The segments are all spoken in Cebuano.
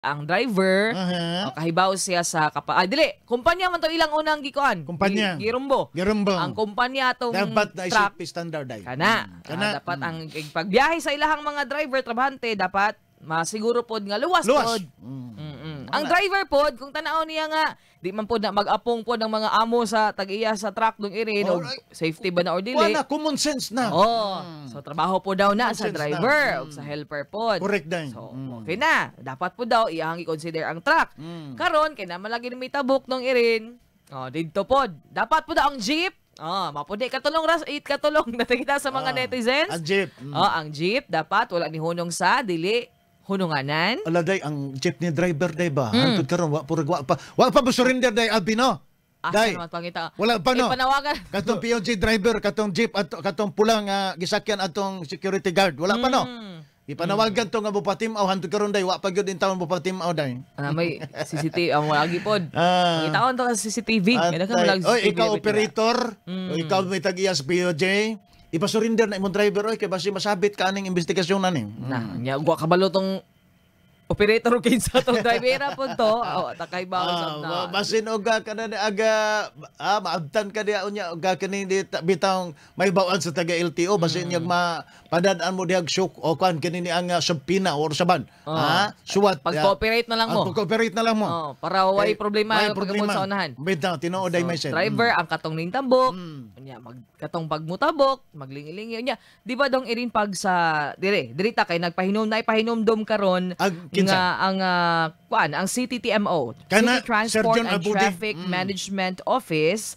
Ang driver, o, kahibaw siya sa kapa, ah, dili, kumpanya man to ilang unang gikuan. Kumpanya. Girumbo. Girumbo. Ang kumpanya atong Dapat na truck safety standard ay. kana. Kana. Ah, dapat ang pagbiyahe sa ilahang mga driver, trabahante, dapat masiguro pod nga luwas, Luwas. Pod. Ang driver pod, kung tanaw niya nga di man pod na mag-apong pod ng mga amo sa tag-iya sa truck dong irin og safety ba na or dili. Wala, common sense na. Oh, so trabaho po daw na Common sa sense na. driver ug sa helper pod. Correct din. So, okay na. Dapat po daw iyang i-consider ang truck. Karon kay naman lagi may tabok nung irin. Oh, didto pod. Dapat po daw ang jeep. Oh, mapudi katulong ras it katulong natakita sa mga netizens. Ang jeep. Oh, ang jeep dapat wala ni hunong sa dili hununganan. Ala day, ang jeep ni driver day ba? Hantod karon wa puro wa pa mo surrender day, abi, no. Asa Day. naman pangita? Wala pa, no. Eh, panawagan. Katong POG driver, katong jeep ato, katong pulang gisakyan atong security guard, wala pa, no. Ipanawagan to nga mupatim-aw hantod karon day, wa pa gyud in taon mupatim-aw day. Ah, may CCTV ang wala pod. Pangitaon to sa CCTV. Kaya ka Atay. walang Oy, CCTV ikaw dapat. operator, o ikaw may tag-iya sa POJ, ipasurrender na imong driver oy kay basi masabit ka aning investigasyon na ni. Na, nya wa kabalo tong operator o kinsa tong driver po to. Oh, takay ba Ah, na. Basin og ka na ni aga maabtan ka diha unya og kani di bitang may bawaan sa taga LTO, basin yag ma padad-an mo dihag shock o kuan kini ni ang subpoena or saban. Ah, suwat. Pag-cooperate na lang mo. Ah, pag-cooperate na lang mo. Oh, para way Kay- problema way pagabot sa unahan. Bitaw tinuod ay may sen. Driver ang katong ning tambok, unya mag katong pagmutabok, maglingi-lingi unya. Di ba dong irin pag sa dire, dirita kay nagpahinom na ipahinomdom karon Ag, kinsa? Nga ang kuan ang CTTMO, Kana, City Transport Sir John and Abudi. Traffic Management Office,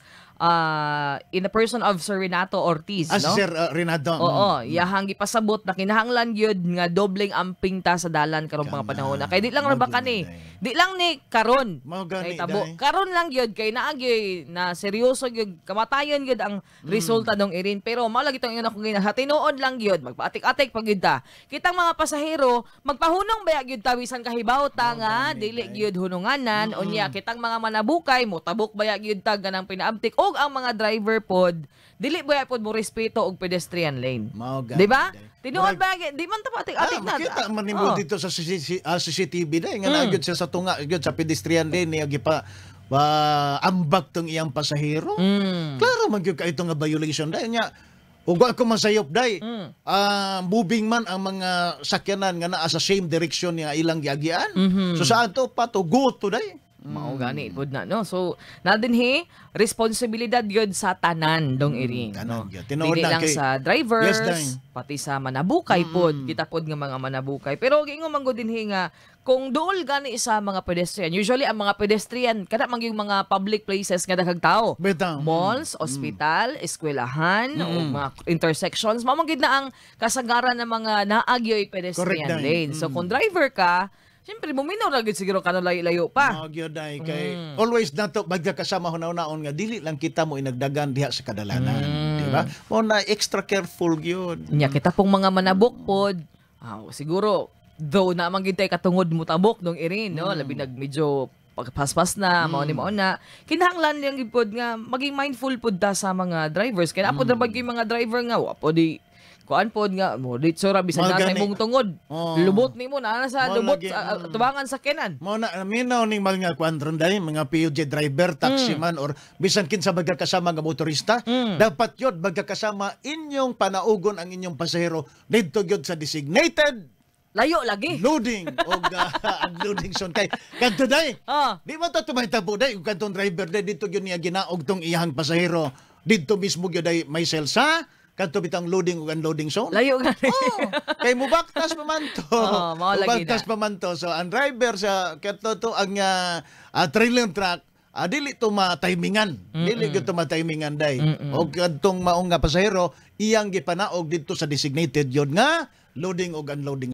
in the person of Sir Renato Ortiz, Ah, si no? Sir Renato. Oo, iyahang gipasabot na kinahanglan gyud nga dobleng amping ta sa dalan karong mga panahon na. Kay di lang ra ba Mao kani? gyud na, Di lang ni karon. Mao gani, Kay tabo. day. Karon lang gyud kay naa gyud na seryoso gyud kamatayon gyud ang resulta nung irin. Pero mao lagi tong ingon ako gina sa tinuod lang gyud magpaatik-atik pag gyud ta. Kitang mga pasahero magpahunong baya gyud ta bisan kahibaw ta nga dili gyud hununganan. Unya kitang mga manabukay motabok baya gyud ta ganang pinaabtik og ang mga driver pod dili baya pod mo respeto og pedestrian lane. Mao gani, Di ba? day. Tinuod ba di man ta paatik-atik Ah, na. makita man nimo dito sa CC, CCTV day nga naa gyud siya sa tunga gyud sa pedestrian lane niya gipa ambak tong iyang pasahero. Klaro man gyud kay ito nga violation day nya. Ug wa ko masayop day. Ah, moving man ang mga sakyanan nga naa sa same direction niya ilang giagian. So sa ato pa to go to day. Mao gani pod na, no. So na dinhi responsibilidad gyud sa tanan dong iring, Tanan no. gyud. Tinuod Dili na lang sa drivers, Yes, day. pati sa manabukay pod, kita pod nga mga manabukay. Pero giingon man gud dinhi nga kung duol gani sa mga pedestrian, usually ang mga pedestrian kada man yung mga public places nga daghang tao. Bitaw. Malls, ospital, eskwelahan, o mga intersections, mao man gid na ang kasagaran ng mga naagyoy pedestrian Correct, day. lane. So kung driver ka, siyempre muminaw ra gyud siguro ka layo-layo pa. Mao gyud ay kay always nato magkakasama hunaw-naon nga dili lang kita mo inagdagan diha sa kadalanan, di ba? Mo na extra careful gyud. Nya kita pong mga manabok pod, siguro though na man gid tay katungod mo tabok dong irin, no, labi nag medyo pagpaspas na, mao ni mao na. Kinahanglan lang gyud pod nga maging mindful pod ta sa mga drivers. Kaya na pod ra ba gyud mga driver nga wa pod di kuan pod nga mo ditso ra bisan Mga na sa gani. imong tungod. Oo. Lubot nimo na sa Mao lubot lagi, sa tubangan sa kenan. Mo na minaw ning mga kuan ron dai mga PUJ driver, taxi man or bisan kinsa magkakasama nga motorista, dapat yun magkakasama inyong panaugon ang inyong pasahero didto gyud sa designated Layo lagi. loading o unloading zone kay kadto day. Di man to tumahitabo day ug kadtong driver day didto gyud niya ginaog tong iyang pasahero didto mismo gyud ay may sa kadto bitang loading ug unloading zone. Layo gani. Oh, kay mubaktas pa man to. Oo, mao lagi Mubaktas na. pa man to. So ang driver sa kadto to ang trailer truck, dili to matimingan. Dili gyud to matimingan day. Og kadtong maong nga pasahero iyang gipanaog didto sa designated yun nga loading ug unloading.